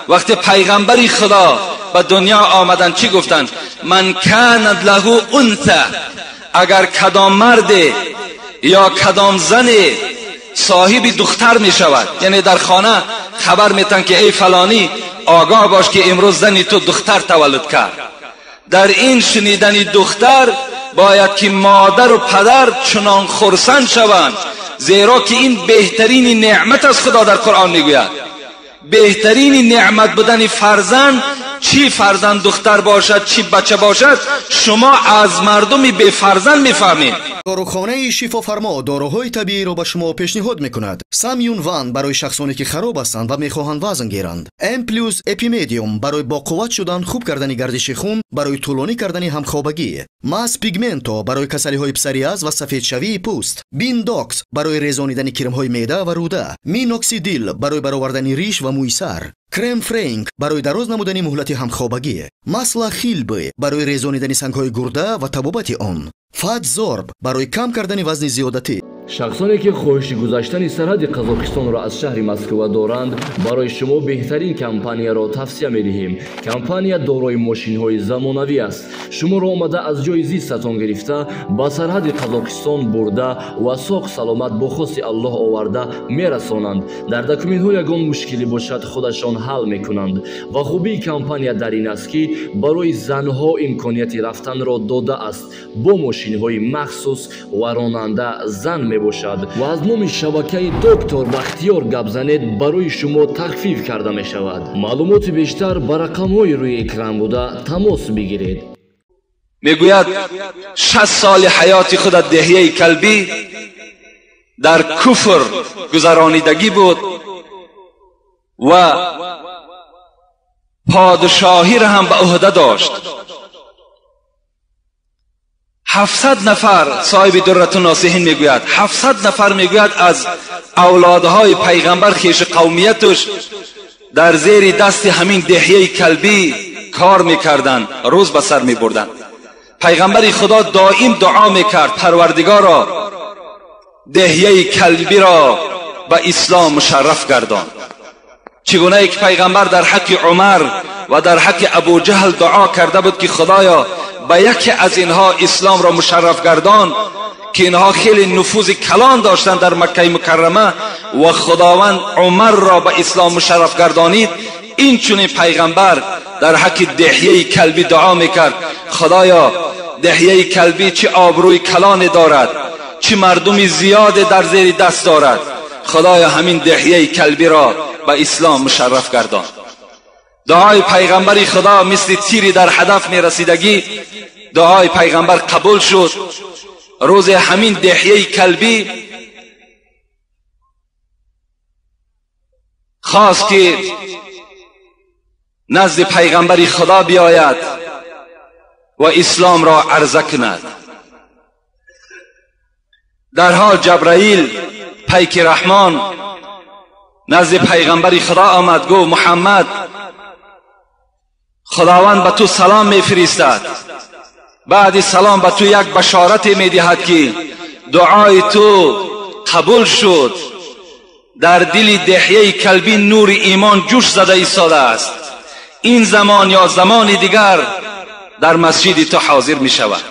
وقتی پیغمبری خدا به دنیا آمدن چی گفتن؟ من کانت له انثی، اگر کدام مرد یا کدام زن صاحب دختر می شود، یعنی در خانه خبر میتن که ای فلانی آگاه باش که امروز زنی تو دختر تولد کرد. در این شنیدن دختر باید که مادر و پدر چنان خرسند شوند، زیرا که این بهترین نعمت از خدا در قرآن میگوید. بهترین نعمت بودن فرزند، چی فرزند دختر باشد چی بچه باشد، شما از مردم بی فرزند میفهمید. داروخانه شفافرما داروهای طبیعی را به شما پیشنهاد میکند. سامیون وان برای شخصانی که خراب هستند و میخواهند وزن گیرند. ام پلوس اپیمدیوم برای با قوت شدن، خوب کردن گردش خون، برای طولانی کردن همخوابگی. ماس پیگمنتو برای کسلی های پسوریاز و سفید شوی پوست. بیندوکس برای ریزانیدن کرم های معده و روده. مینوکسیدیل برای برآوردن ریش و موی سر. کرم فرینک برای دراز نمودن مهلت همخوابگی. масла хилбы барои резонидани сангҳои гурда ва табобати он. Фатзорб барои кам кардани вазни зиёдатӣ. Шахсоне ки хоҳиши гузаштани сарҳади Қазоқистонро аз шаҳри Москва доранд, барои шумо беҳтарин компанияро тавсия медиҳем. Компания дорои мошинҳои замонавӣ аст. Шуморо омада аз ҷои зистатон гирифта ба сарҳади Қазоқистон бурда ва соғ саломат бо хости Аллоҳ оварда мерасонанд. Дар документҳо ягон мушкилӣ бошад, худашон ҳал мекунанд. Ва хубии компания дар ин аст, ки барои занҳо имконияти рафтанро додааст бо мошинҳои махсус ва ронанда зан мебошад. Ва аз номи шабакаи Доктор Бахтиёр гап занед, барои шумо тахфиф карда мешавад. Маълумоти бештар ба рақамҳои рӯи экран буда тамос бигиред. Мегӯяд 60 соли ҳаёти худ деҳияи калбӣ дар куфр гузаронидагӣ буд ва подшоҳӣ را هم به عهده داشت. 700 نفر، صاحب درة الناصحین میگوید 700 نفر میگوید از اولادهای پیغمبر خیش قومیتش در زیر دست همین دحیه کلبی کار میکردند، روز به سر میبردند. پیغمبر خدا دائم دعا میکرد پروردگارا دحیه کلبی را به اسلام مشرف گردان. چگونه که پیغمبر در حق عمر و در حق ابو جهل دعا کرده بود که خدایا به یکی از اینها اسلام را مشرف گردان، که اینها خیلی نفوذ کلان داشتند در مکه مکرمه و خداوند عمر را به اسلام مشرف گردانید. این چنین پیغمبر در حق دحیه کلبی دعا میکرد خدایا دحیه کلبی چه آبروی کلان دارد، چه مردمی زیاد در زیر دست دارد، خدایا همین دحیه کلبی را به اسلام مشرف گردان. دعای پیغمبر خدا مثل تیری در هدف می رسیدگی، دعای پیغمبر قبول شد. روز همین دحیه کلبی خواست که نزد پیغمبر خدا بیاید و اسلام را عرضه کند. در حال جبرائیل پیک رحمان نزد پیغمبر خدا آمد، گفت محمد خداوند به تو سلام میفرستد، بعد سلام به تو یک بشارت میدهد که دعای تو قبول شد. در دل دحیه کلبی نور ایمان جوش زده ایستاده است. این زمان یا زمان دیگر در مسجد تو حاضر می شود.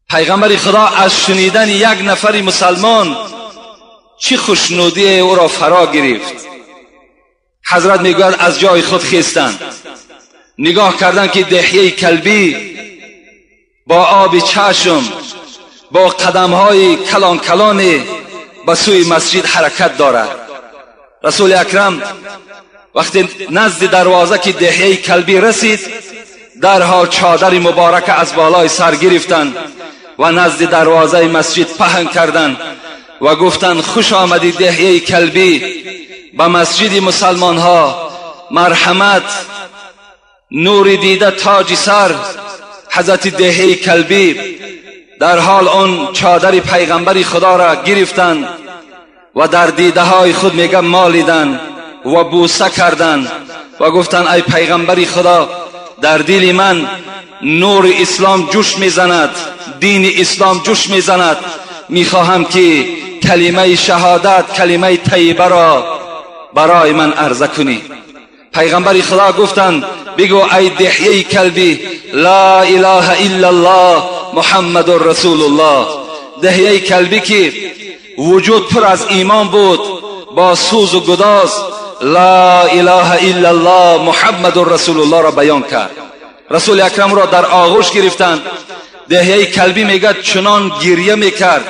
پیغمبر خدا از شنیدن یک نفر مسلمان چه خوشنودی او را فرا گرفت. حضرت میگوید از جای خود خیستند، نگاه کردن که دحیه کلبی با آب چشم با قدمهای کلان کلان به سوی مسجد حرکت دارد. رسول اکرم وقتی نزد دروازه که دحیه کلبی رسید، درحال چادر مبارک از بالای سر گرفتند و نزد دروازه مسجد پهن کردند و گفتند خوش آمدی دحیه کلبی به مسجد مسلمان ها، مرحمت، نور دیده تاج سر. حضرت دحیه کلبی در حال آن چادر پیغمبر خدا را گرفتند و در دیده های خود میگه مالیدند و بوسه کردند و گفتند ای پیغمبر خدا، در دل من نور اسلام جوش میزند، دین اسلام جوش میزند، میخواهم که کلمه شهادت، کلمه طیبه را برای من عرضه کنی. پیغمبر خدا گفتند بگو ای دحیه کلبی لا اله الا الله محمد رسول الله. دحیه کلبی که وجود پر از ایمان بود، با سوز و گداز لا اله الا الله محمد رسول الله را بیان کرد. رسول اکرم را در آغوش گرفتند. دحیه کلبی میگه چنان گریه میکرد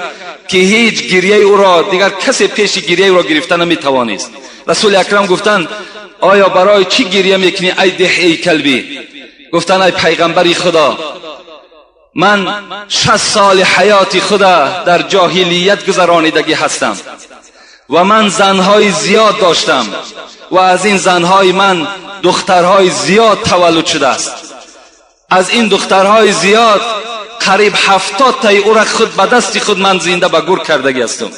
که هیچ گریه او را دیگر کسی پیش گریه او را گرفته نمیتوانست. رسول اکرم گفتند آیا برای چی گریه میکنی ای دحیه کلبی؟ گفتند ای پیغمبر خدا، من 60 سال حیات خدا در جاهلیت گذرانیدگی هستم و من زنهای زیاد داشتم و از این زنهای من دخترهای زیاد تولد شده است. از این دخترهای زیاد قریب 70 تای او را خود به دست خود من زنده به گور کردگی هستم.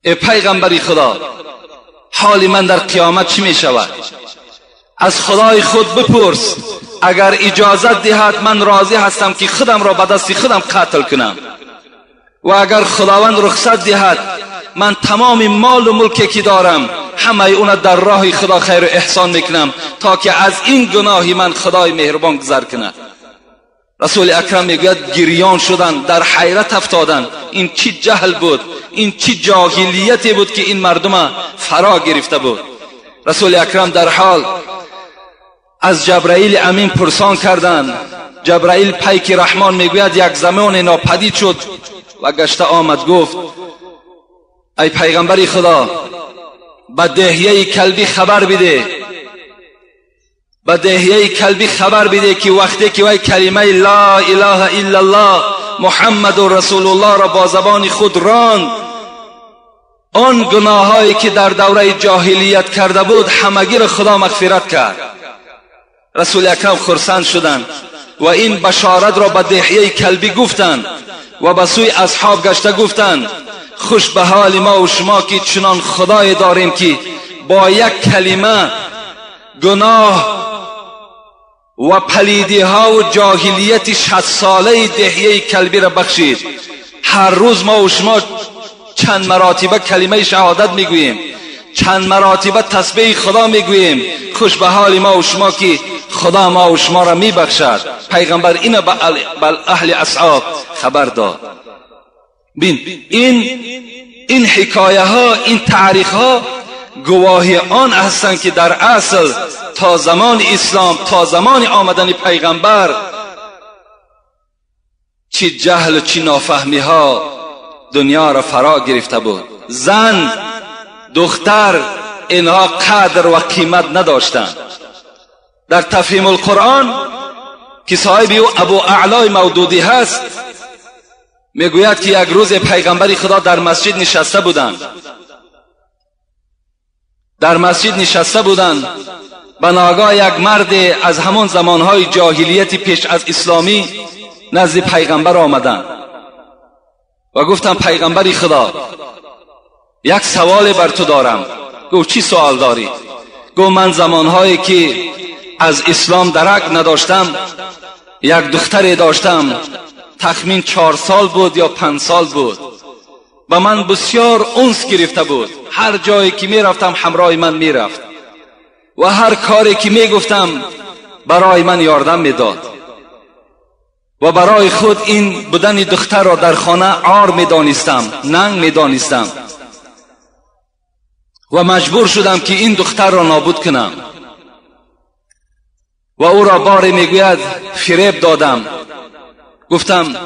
ای پیغمبر خدا، حال من در قیامت چی می شود؟ از خدای خود بپرس، اگر اجازت دهد من راضی هستم که خودم را به دست خودم قتل کنم، و اگر خداوند رخصت دهد من تمام مال و ملکی که دارم همه اون در راه خدا خیر و احسان میکنم تا که از این گناهی من خدای مهربان گذر کند. رسول اکرم میگوید گریان شدن، در حیرت افتادن، این چی جهل بود، این چی جاهلیتی بود که این مردم فرا گرفته بود. رسول اکرم در حال از جبرائیل امین پرسان کردند. جبرائیل پیک رحمان میگوید یک زمان ناپدید شد و گشته آمد، گفت ای پیغمبر خدا، به دحیه کلبی خبر بده، به دحیه کلبی خبر بده که وقتی که وی کلمه لا اله الا الله محمد رسول الله را با زبان خود راند، آن گناهایی که در دوره جاهلیت کرده بود همگی را خدا مغفرت کرد. رسول اکرم خرسند شدند و این بشارت را به دحیه کلبی گفتند و به سوی اصحاب گشته گفتند خوش به حال ما و شما که چنان خدای داریم که با یک کلمه گناه و پلیدی ها و جاهلیت 60 ساله دحیه کلبی را بخشید. هر روز ما و شما چند مراتبه کلمه شهادت میگوییم، چند مراتبه تسبیح خدا میگوییم. خوش به حال ما و شما که خدا ما و شما را میبخشد. پیغمبر اینو به اهل اصحاب خبر داد. بین این حکایه ها، این تاریخ ها گواهی آن هستند که در اصل تا زمان اسلام، تا زمان آمدن پیغمبر، چی جهل و چی نافهمی ها دنیا را فرا گرفته بود. زن، دختر، اینها قدر و قیمت نداشتند. در تفهیم القرآن که صاحب او ابو اعلای مودودی هست میگوید که یک روز پیغمبر خدا در مسجد نشسته بودند، در مسجد نشسته بودند. به ناگاه یک مرد از همان زمانهای جاهلیت پیش از اسلامی نزد پیغمبر آمدند و گفتم پیغمبر خدا، یک سوال بر تو دارم. گفت چی سوال داری؟ گفت من زمانهایی که از اسلام درک نداشتم یک دختری داشتم، تخمین 4 سال بود یا 5 سال بود، به من بسیار انس گرفته بود. هر جایی که میرفتم همراه من میرفت و هر کاری که میگفتم برای من یاردم میداد و برای خود این بودن دختر را در خانه عار میدانستم، ننگ میدانستم و مجبور شدم که این دختر را نابود کنم. و او را باری میگوید فریب دادم، گفتم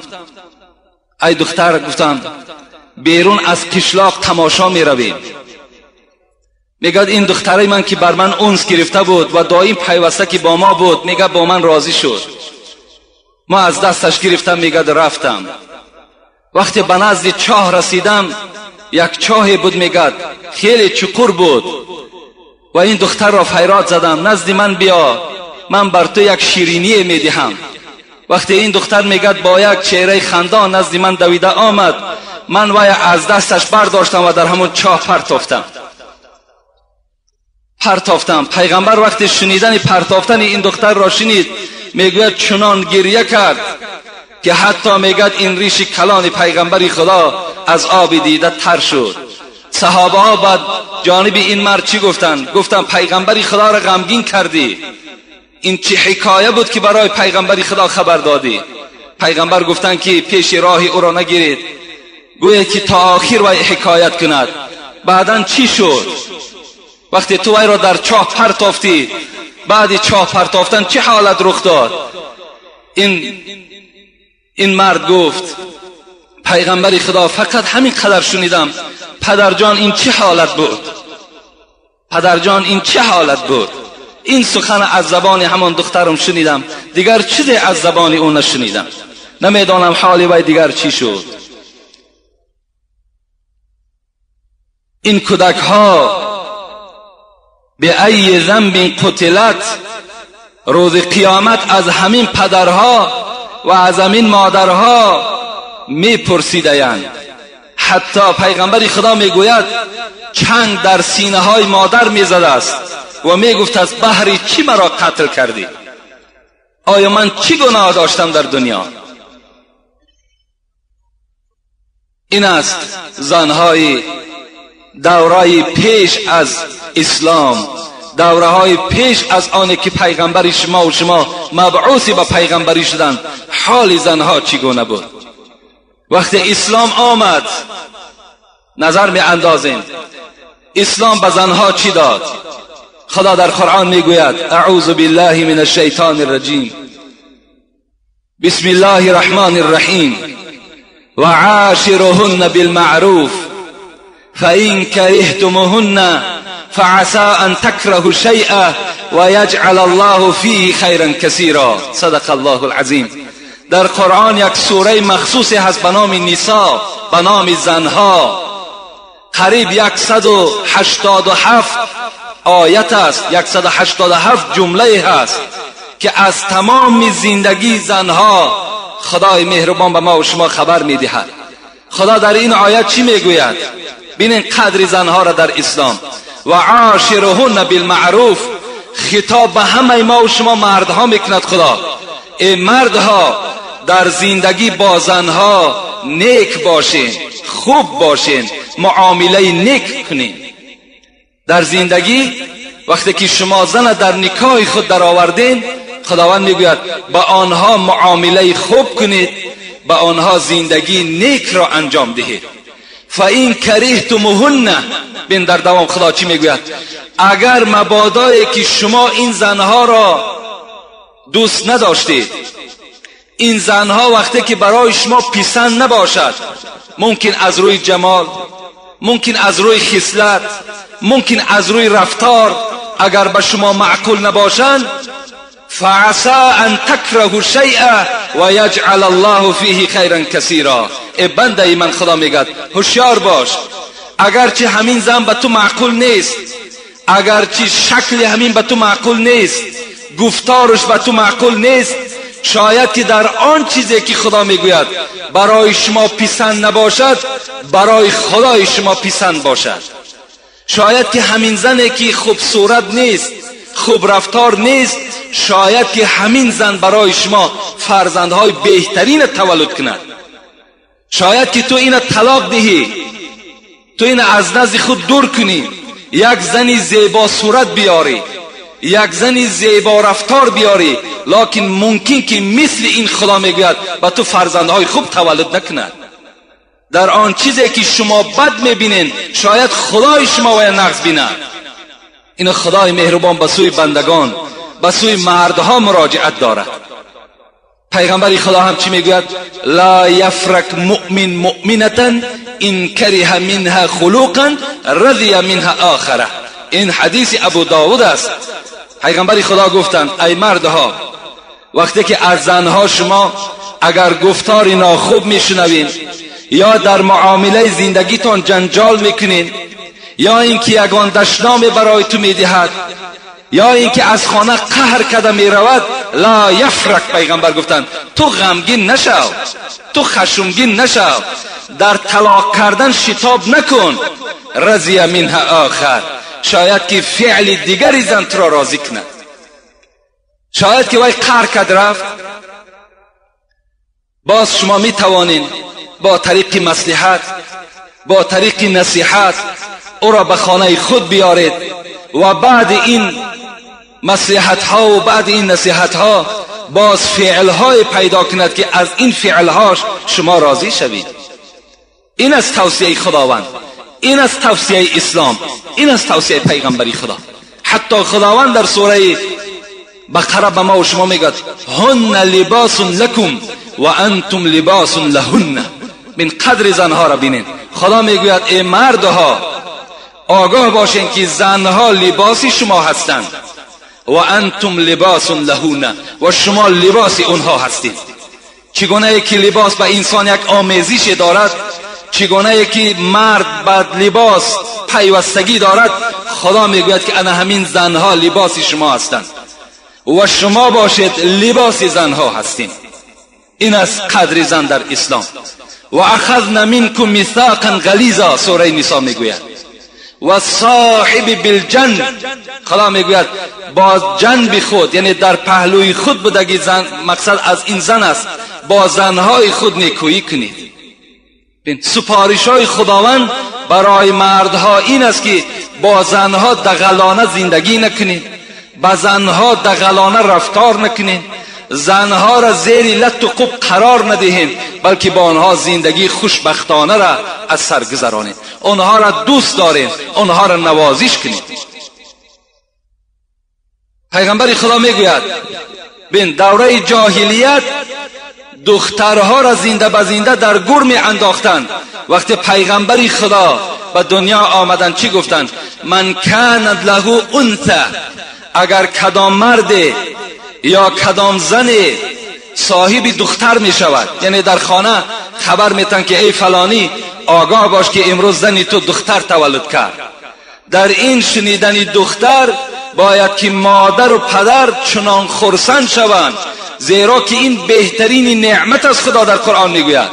ای دختر، گفتم بیرون از قشلاق تماشا می رویم. میگه این دختره من که بر من انس گرفته بود و دائم پیوسته که با ما بود، میگه با من راضی شد. ما از دستش گرفتم، میگه رفتم. وقتی به نزد چاه رسیدم، یک چاهی بود، میگه خیلی چقور بود و این دختر را فریاد زدم نزد من بیا، من بر تو یک شیرینی میدهم. وقتی این دختر میگه با یک چهره خندان نزد من دویده آمد، من وی از دستش برداشتم و در همون چاه پرتافتم. پیغمبر وقتی شنیدن پرتافتن این دختر را شنید، میگوید چنان گریه کرد که حتی میگد این ریش کلان پیغمبر خدا از آب دیده تر شد. صحابه ها بعد جانب این مرد چی گفتند؟ گفتند پیغمبری خدا را غمگین کردی، این چه حکایه بود که برای پیغمبری خدا خبر دادی؟ پیغمبر گفتند که پیش راه او را نگیرید، گوید که تا آخر وی حکایت کند. بعدا چی شد؟ وقتی تو وی را در چاه پرتافتی، بعد چاه پرتافتن چه حالت رخ داد؟ این مرد گفت پیغمبری خدا فقط همین قدر شنیدم، پدرجان این چه حالت بود؟ پدرجان این چه حالت بود؟ این سخن از زبان همان دخترم شنیدم، دیگر چیزی از زبان او نشنیدم، نمیدانم حالی وی دیگر چی شد. این کودک ها به ای ذنب قتلت، روز قیامت از همین پدرها و از همین مادرها میپرسیدند. حتی پیغمبر خدا میگوید چنگ در سینه های مادر میزده است و میگفت از بهری چی مرا قتل کردی؟ آیا من چی گناه داشتم در دنیا؟ این است زنهای دورای پیش از اسلام، دوره های پیش از آنی که پیغمبر شما و شما مبعوث به پیغمبری شدند، حال زنها چگونه بود؟ وقتی اسلام آمد نظر می اندازیم اسلام به زنها چی داد؟ خدا در قرآن میگوید اعوذ بالله من الشیطان الرجیم، بسم الله الرحمن الرحیم، و عاشرهن بالمعروف فإن كرهتموهن فعسى أن تكرهوا شيئا ويجعل الله فيه خيرا كثيرا. صدق الله العظیم. در قرآن یک سوره مخصوصی هست به نام نساء، به نام زنها. قریب 187 آیت است، 187 جمله هست که از تمام زندگی زنها خدای مهربان به ما و شما خبر میدهد. خدا در این آیت چی میگوید؟ ببینین قدر زنها را در اسلام. و عاشرهن بالمعروف، خطاب به همه ما و شما مردها میکند خدا. ای مردها، در زندگی با زنها نیک باشین، خوب باشین، معامله نیک کنین. در زندگی وقتی که شما زن در نکاح خود در آوردین، خداوند میگوید با آنها معامله خوب کنید، با آنها زندگی نیک را انجام دهید. فَإِنْ كَرِهْتُمُوهُنَّ، بین در دوام خدا چی میگوید؟ اگر مبادایی که شما این زنها را دوست نداشتید، این زنها وقتی که برای شما پسند نباشد، ممکن از روی جمال، ممکن از روی خصلت، ممکن از روی رفتار، اگر به شما معقول نباشند، فعسى ان تكرهوا شيئا ويجعل الله فيه خيرا كثيرا. ای بنده من، خدا میگد هوشیار باش، اگرچه همین زن به تو معقول نیست، اگرچه شکل همین به تو معقول نیست، گفتارش به تو معقول نیست، شاید که در آن چیزی که خدا میگوید برای شما پسند نباشد، برای خدای شما پسند باشد. شاید که همین زنی که خوب صورت نیست، خوب رفتار نیست، شاید که همین زن برای شما فرزندهای بهترین تولد کند. شاید که تو اینو طلاق دهی، تو اینو از نزد خود دور کنی، یک زنی زیبا صورت بیاری، یک زنی زیبا رفتار بیاری، لکن ممکن که مثل این خدا میگوید با تو فرزندهای خوب تولد نکند. در آن چیزی که شما بد میبینین، شاید خدای شما وی نقص بیند. این خدای مهربان به سوی بندگان، به سوی مردها مراجعت دارد. پیغمبر خدا هم چی میگوید؟ لا یفرک مؤمن مؤمنة ان کره منها خلقا رضی منها آخره. این حدیث ابو داود است. پیغمبر خدا گفتند ای مردها، وقتی که از زنها شما اگر گفتار ناخوب میشنوین، یا در معامله زندگیتان جنجال میکنین، یا اینکه یگان دشنام برای تو میدهد، یا اینکه از خانه قهر کرده میرود، لا یفرک، پیغمبر گفتند تو غمگین نشو، تو خشمگین نشو، در طلاق کردن شتاب نکن، رضی منها آخر، شاید که فعل دیگری زن تو را راضی کند. شاید که وی قهر کرد رفت، باز شما میتوانین با طریق مصلحت، با طریق نصیحت او را به خانه خود بیارید و بعد این مصلحت ها و بعد این نصیحت ها باز فعل های پیدا کند که از این فعل هاش شما راضی شوید. این از توصیه خداوند، این از توصیه اسلام، این از توصیه پیغمبری خدا. حتی خداوند در سوره بقره به ما و شما میگد هن لباس لکم و انتم لباس لهن. من قدر زنها را بینین. خدا میگوید ای مردها آگاه باشین که زنها لباس شما هستند و انتم لباس لهن، و شما لباس اونها هستید. چگونه که لباس به انسان یک آمیزش دارد، چگونه که مرد به لباس پیوستگی دارد، خدا میگوید که انا همین زنها لباس شما هستند و شما باشید لباس زنها هستید. این از قدر زن در اسلام. و اخذنا منکم میثاقا غلیظا، سوره نساء میگوید. و صاحب بالجنب، خدا میگوید با جنب خود، یعنی در پهلوی خود بودگی زن، مقصد از این زن است، با زنهای خود نیکویی کنید. سپارش های خداوند برای مردها این است که با زنها دغلانه زندگی نکنید، با زنها دغلانه رفتار نکنید، زنها را زیر لط و قب قرار ندهید، بلکه با آنها زندگی خوشبختانه را از سر گذرانید، آنها را دوست دارید، آنها را نوازش کنید. پیغمبر خدا میگوید بین دوره جاهلیت دخترها را زنده به زنده در گور می انداختند. وقتی پیغمبر خدا به دنیا آمدند چی گفتند؟ من کانت له انثی، اگر کدام مرد یا کدام زن صاحب دختر می شود، یعنی در خانه خبر میتن که ای فلانی آگاه باش که امروز زنی تو دختر تولد کرد. در این شنیدن دختر باید که مادر و پدر چنان خرسند شوند، زیرا که این بهترین نعمت از خدا در قرآن میگوید.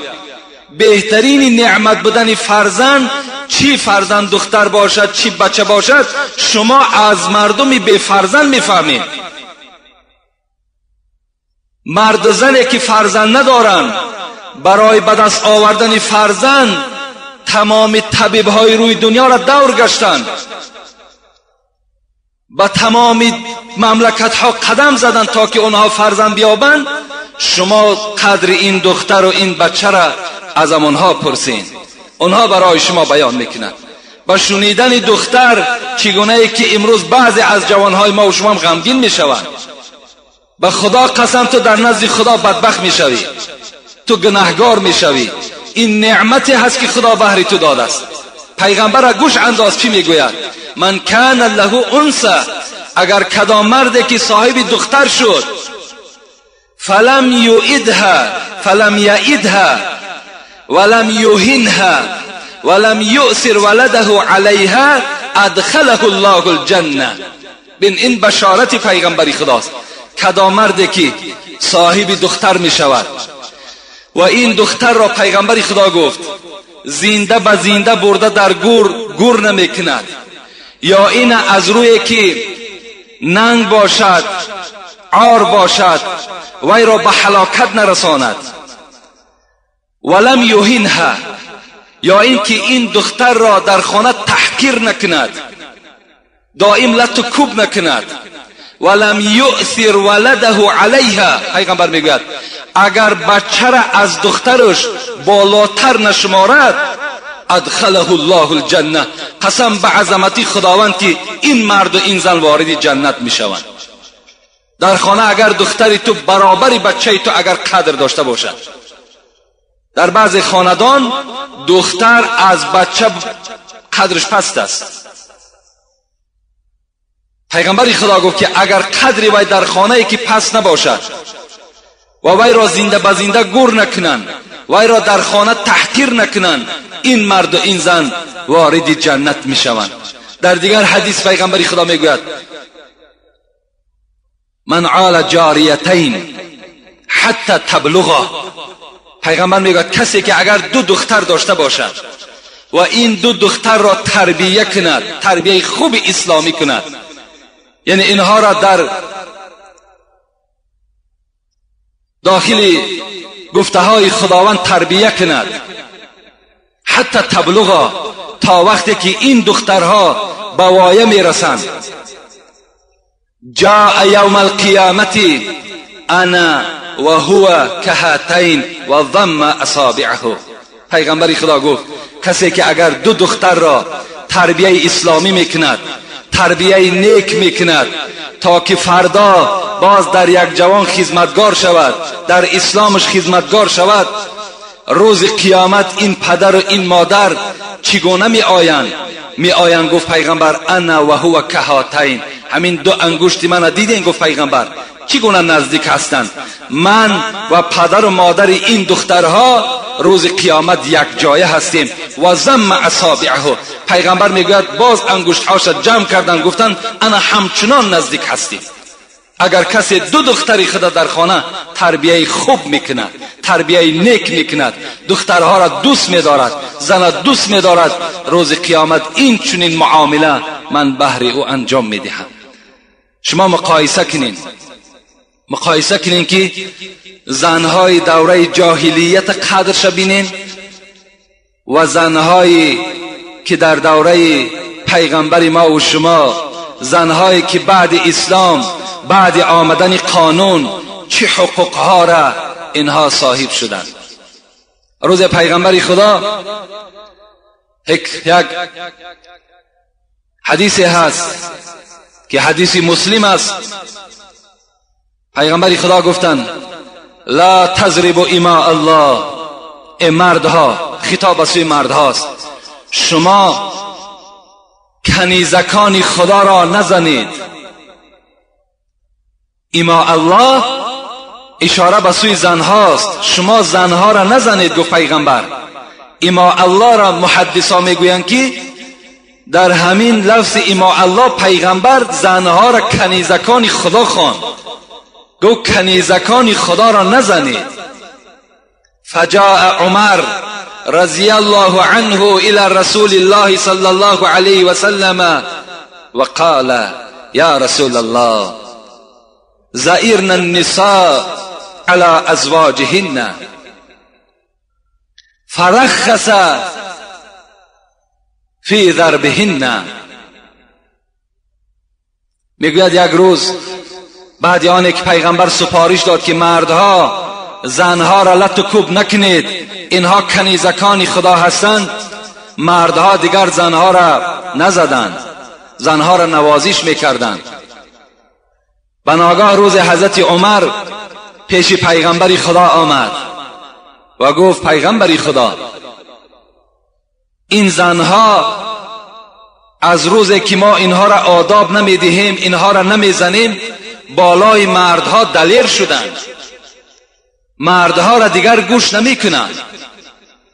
بهترین نعمت بودن فرزند، چی فرزند دختر باشد چی بچه باشد، شما از مردم بی فرزند میفهمید. مرد و زنی که فرزند ندارند برای به دست آوردن فرزند تمام طبیبهای روی دنیا را دور گشتند، به تمام مملکت ها قدم زدند تا که اونها فرزند بیابند. شما قدر این دختر و این بچه را از آنها پرسین، اونها برای شما بیان میکنند. با شنیدن دختر چگونه ای که امروز بعضی از جوانهای ما و شما هم غمگین میشوند، به خدا قسم تو در نزد خدا بدبخت میشوی، تو گناهگار میشوی. این نعمتی هست که خدا بهر تو داده است. پیغمبر گوش انداز چی میگوید؟ من کان له انثی، اگر کدام مردی که صاحب دختر شد، فلم یعدها فلم یعدها ولم یهنها ولم یؤثر ولده علیها ادخله الله الجنه. بین این بشارت پیغمبری خداست. کدام مردی که صاحب دختر می شود و این دختر را پیغمبر خدا گفت زنده به زنده برده در گور گور نمی کند، یا این از روی که ننگ باشد عار باشد وی را به هلاکت نرساند، ولم یهنها، یا این که این دختر را در خانه تحقیر نکند، دائم لط و کوب نکند، ولم یؤثر ولده علیها. پیغمبر میگوید اگر بچه را از دخترش بالاتر نشمارد ادخله الله الجنه، قسم به عظمتی خداوند که این مرد و این زن وارد جنت میشوند. در خانه اگر دختری تو برابر بچه تو اگر قدر داشته باشد، در بعض خاندان دختر از بچه قدرش پست است. پیغمبر خدا گفت که اگر قدری وی در خانه ای که پس نباشد و وی را زنده به زنده گور نکنند، وی را در خانه تحقیر نکنند، این مرد و این زن وارد جنت میشوند. در دیگر حدیث پیغمبر خدا میگوید من عال جاریتین حتی تبلغا. پیغمبر میگوید کسی که اگر دو دختر داشته باشد و این دو دختر را تربیه کند، تربیه خوب اسلامی کند، یعنی اینها را در داخل گفته های خداوند تربیه کند، حتی تبلغا، تا وقتی که این دخترها به وایه میرسند. جاء یوم القیامت انا و هو کهاتین و ضم اصابعه. پیغمبر خدا گفت کسی که اگر دو دختر را تربیه اسلامی میکند، تربیه نیک میکند، تا که فردا باز در یک جوان خدمتگار شود، در اسلامش خدمتگار شود، روز قیامت این پدر و این مادر چگونه می آیند؟ می آیند گفت پیغمبر انا و هو کهاتین، همین دو انگشت من دیدین؟ گفت پیغمبر چگونه نزدیک هستند؟ من و پدر و مادر این دخترها روز قیامت یک جایه هستیم. و ضم اصابعه، پیغمبر میگوید باز انگشتهاش جمع کردن، گفتن انا همچنان نزدیک هستیم. اگر کسی دو دختری خود در خانه تربیه خوب میکند، تربیه نیک میکند، دخترها را دوست میدارد، زن دوست میدارد، روز قیامت این چنین معامله من بهر او انجام میدهم. شما مقایسه کنین، مقایسه کنین که زنهای دوره جاهلیت قدرش بینین و زنهایی که در دوره پیغمبر ما و شما، زنهایی که بعد اسلام، بعد آمدن قانون چه حقوقها را اینها صاحب شدند. روز پیغمبر خدا یک حدیث هست که حدیث مسلم است. پیغمبر خدا گفتند لا تضربوا اماء الله، ای مردها، خطاب به سوی مردهاست، شما کنیزکان خدا را نزنید. اماء الله اشاره به سوی زنهاست، شما زنها را نزنید. گفت پیغمبر اماء الله را محدثا میگویند که در همین لفظ اماء الله پیغمبر زنها را کنیزکان خدا خواند، گفت کنیزکان خدا را نزنید. فجاء عمر رضی الله عنه الى رسول الله صلی الله علیه وسلم وقال یا رسول الله زئرن النساء على ازواجهن فرخص فی ضربهن. میگوید یک روز بعد آن که پیغمبر سپارش داد که مردها زنها را لت و کوب نکنید، اینها کنیزکان خدا هستند، مردها دیگر زنها را نزدند، زنها را نوازش میکردند. بناگاه روز حضرت عمر پیش پیغمبر خدا آمد و گفت پیغمبر خدا، این زنها از روزی که ما اینها را آداب نمیدهیم، اینها را نمیزنیم، بالای مردها دلیر شدند، مردها را دیگر گوش نمی کنند.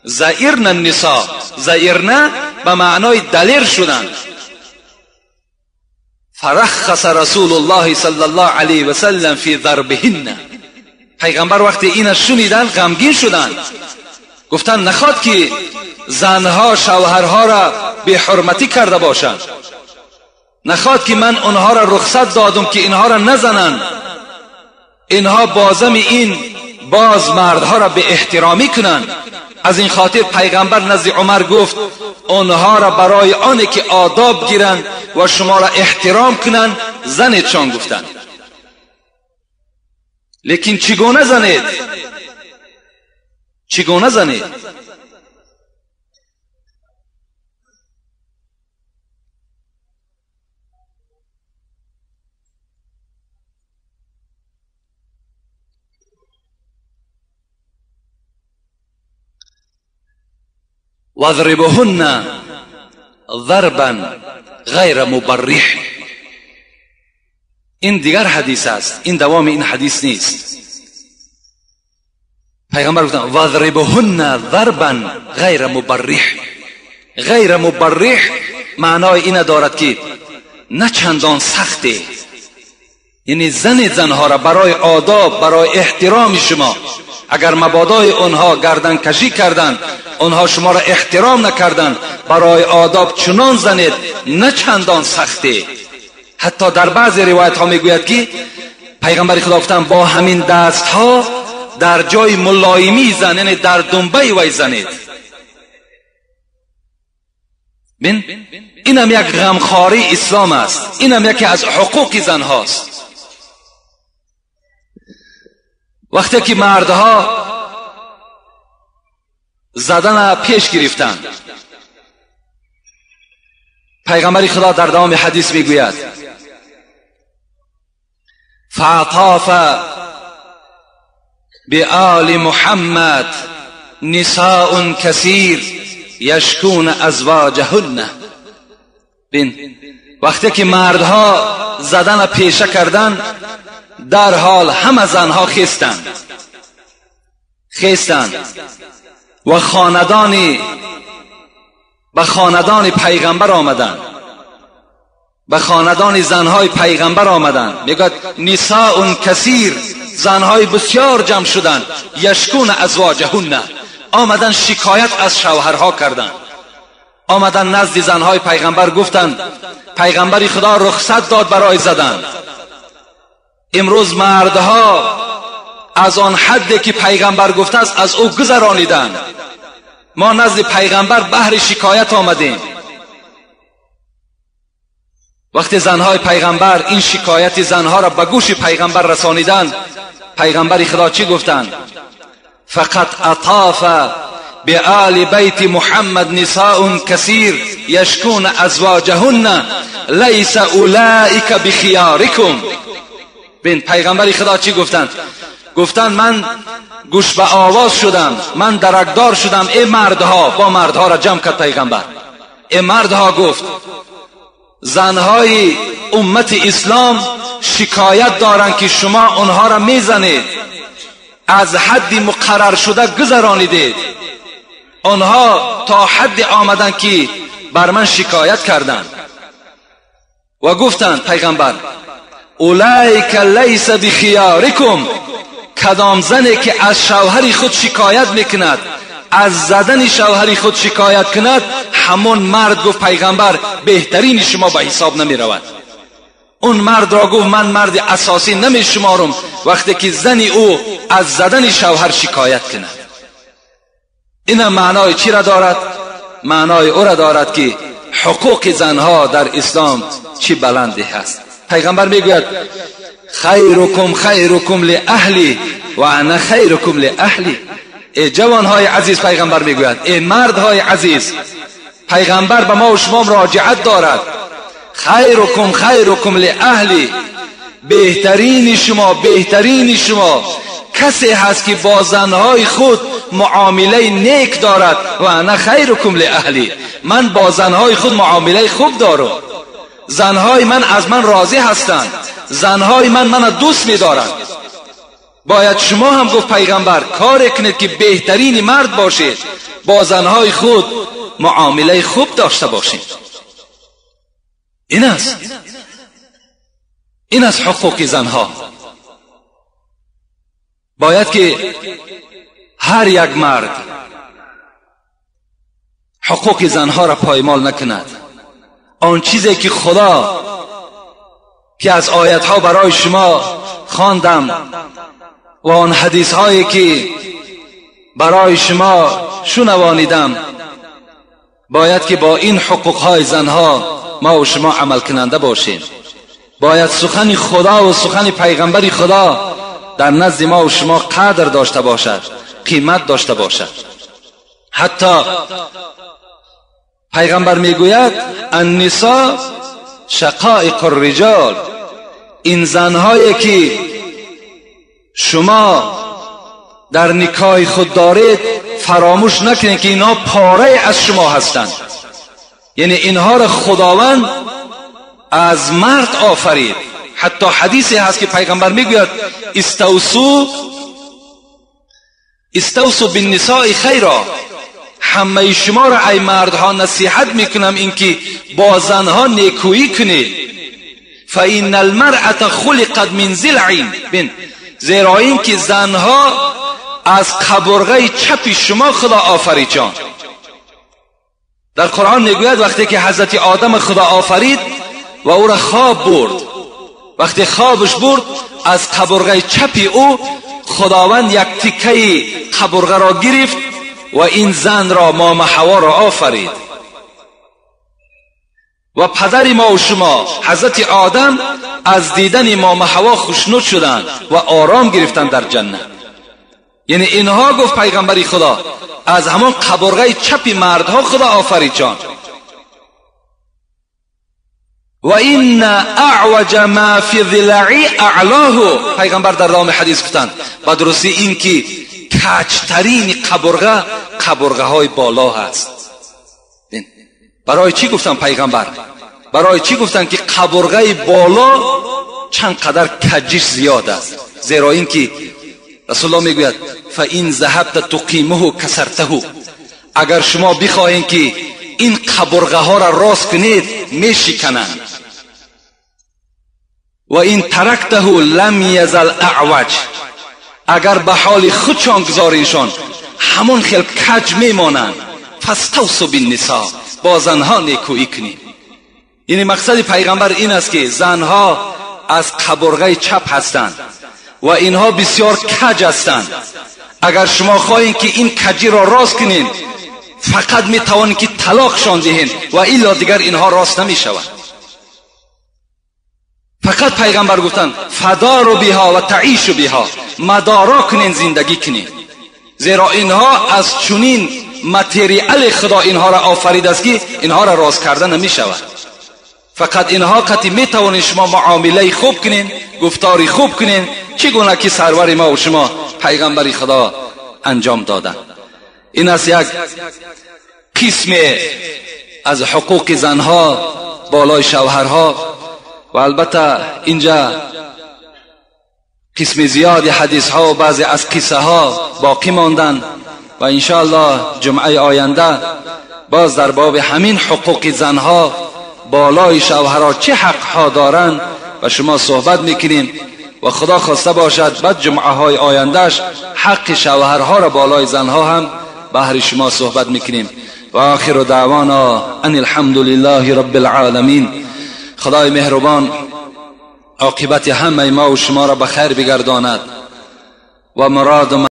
زئرن النساء، زئرن به معنای دلیر شدند. فرخص رسول الله صلی الله علیه و سلم فی ضربهن. پیغمبر وقتی این شنیدن غمگین شدند، گفتند نخواد که زنها شوهرها را بی حرمتی کرده باشند، نخواد که من آنها را رخصت دادم که اینها را نزنند، اینها بازم این باز مردها را به احترامی کنند. از این خاطر پیغمبر نزد عمر گفت آنها را برای آن که آداب گیرند و شما را احترام کنند زنیدشان گفتند. لیکن چگونه زنید؟ چگونه زنید؟ واضربهن ضربا غیر مبرح. این دیگر حدیث است، این دوام این حدیث نیست. پیغمبر گفتن واضربهن ضربا غیر مبرح. غیر مبرح معنای این دارد که نه چندان سخته، یعنی زن زنها را برای آداب، برای احترام شما، اگر مبادای آنها گردن کشی کردند، آنها شما را احترام نکردند، برای آداب چنان زنید نه چندان سخته. حتی در بعض روایت ها میگوید که پیغمبر خدا گفتند با همین دست ها در جای ملایمی زن، یعنی در دنبه وی زنید. بین اینم یک غمخواری اسلام است، اینم یکی از حقوق زنهاست. وقتی که مردها زدن پیش گرفتند، پیغمبر خدا در دوام حدیث میگوید فعطاف بآل محمد نساء کثیر یشکون ازواجهن. بین وقتی که مردها زدن پیشه کردن، در حال همه زنها خیستند و خاندانی به خاندان پیغمبر آمدند، به خاندان زنهای پیغمبر آمدند. میگوید نساء کثیر، زنهای بسیار جمع شدند، یشکون ازواجهن، آمدن شکایت از شوهرها کردند. آمدن نزد زنهای پیغمبر گفتند پیغمبر خدا رخصت داد برای زدن. امروز مردها از آن حدی که پیغمبر گفته است از او گذرانیدند. ما نزد پیغمبر بهر شکایت آمدیم. وقتی زنهای پیغمبر این شکایت زنها را به گوش پیغمبر رسانیدند، پیغمبر خدا چی گفتند؟ فقط اطاف بآل بیت محمد نساء کثیر یشکون ازواجهن لیس اولئک بخیارکم. بین پیغمبر خدا چی گفتند؟ گفتند من گوش به آواز شدم، من درکدار شدم، ای مردها. با مردها را جمع کرد پیغمبر. ای مردها، گفت زنهای امت اسلام شکایت دارند که شما آنها را میزنید، از حد مقرر شده گذرانیدید. آنها تا حد آمدند که بر من شکایت کردند و گفتند پیغمبر اولئک لیس بخیارکم، کدام زنی که از شوهر خود شکایت میکند، از زدن شوهر خود شکایت کند، همون مرد، گفت پیغمبر، بهترین شما به حساب نمی رود. اون مرد را گفت من مرد اساسی نمی شمارم وقتی که زنی او از زدن شوهر شکایت کند. این معنای چی را دارد؟ معنای او را دارد که حقوق زنها در اسلام چی بلندی هست. پیغمبر میگوید خیرکم خیرکم لاهلی و انا خیرکم لاهلی. ای جوانهای عزیز، پیغمبر میگوید ای مردهای عزیز، پیغمبر به ما و شما مراجعت دارد. خیرکم خیرکم لاهلی، بهترین شما، بهترین شما کسی هست که با زنهای خود معامله نیک دارد. و انا خیرکم لاهلی، من با زنهای خود معامله خوب دارم، زنهای من از من راضی هستند، زنهای من من دوست می‌دارند. باید شما هم، گفت پیغمبر، کار کنید که بهترین مرد باشید، با زنهای خود معامله خوب داشته باشید. این است حقوق زنها. باید که هر یک مرد حقوق زنها را پایمال نکند. آن چیزی که خدا که از آیتها برای شما خواندم و آن حدیث هایی که برای شما شنوانیدم، باید که با این حقوق های زنها ما و شما عمل کننده باشیم. باید سخن خدا و سخن پیغمبر خدا در نزد ما و شما قدر داشته باشد، قیمت داشته باشد. حتی پیغمبر میگوید النساء شقائق الرجال، این زنهایی که شما در نکاح خود دارید فراموش نکنید که اینها پاره از شما هستند. یعنی اینها را خداوند از مرد آفرید. حتی حدیثی هست که پیغمبر میگوید استوصوا بالنساء خیرا، همه شما را ای مردها نصیحت میکنم اینکه با زنها نیکویی کنید. فإن المرأة خلقت من ضلع، زیرا اینکه زنها از قبرغه چپ شما خدا آفرید. جان در قرآن میگوید وقتی که حضرت آدم خدا آفرید و او را خواب برد، وقتی خوابش برد از قبرغه چپ او خداوند یک تکه قبرغه را گرفت و این زن را، مام حوا را آفرید. و پدر ما و شما حضرت آدم از دیدن مام حوا خوشنود شدند و آرام گرفتند در جنت. یعنی اینها گفت پیغمبر خدا از همان قبرغه چپ مردها خدا آفریدشان. و این اعوج ما فی ضلعی اعلاه، پیغمبر در دوام حدیث گفتند با درستی این که کجترین قبرغه قبرغه های بالا هست. برای چی گفتن پیغمبر؟ برای چی گفتن که قبرغه بالا چند قدر کجش زیاد است؟ زیرا اینکه رسول الله میگوید فان ذهبت تقیمه کسرته، اگر شما بخواهید که این قبرغه ها را راست کنید میشکنند. و این ترکته لم یزل اعوج، اگر به حال خودشان گذارینشان همون خیل کج میمانند. فاستوصوا بالنساء، با زنها نیکویی کنید. یعنی مقصد پیغمبر این است که زنها از قبرغه چپ هستند و اینها بسیار کج هستند. اگر شما خواهید که این کجی را راست کنید فقط می توانید که طلاقشان دهید و الا دیگر اینها راست نمی شود. فقط پیغمبر گفتند فداروا بها و تعیشوا بها، مدارا کنین، زندگی کنین، زیرا اینها از چنین متریال خدا اینها را آفرید است که اینها را راست کرده نمی شود. فقط اینها قطعی می توانید شما معامله خوب کنین، گفتاری خوب کنین، چگونه که سرور ما و شما پیغمبر خدا انجام دادن. این است یک قسم از حقوق زنها بالای شوهرها. و البته اینجا قسم زیاد حدیث ها و بعضی از قصه ها باقی ماندن و انشاءالله جمعه آینده باز در باب همین حقوق زنها بالای شوهرها چه حق ها دارند و شما صحبت میکنیم و خدا خواسته باشد بعد جمعه های آیندهش حق شوهرها را بالای زنها هم بهر شما صحبت میکنیم. و آخر دعوانا ان الحمد لله رب العالمین. خدای مهربان عاقبت همه ما و شما را به خیر بگرداند و مراد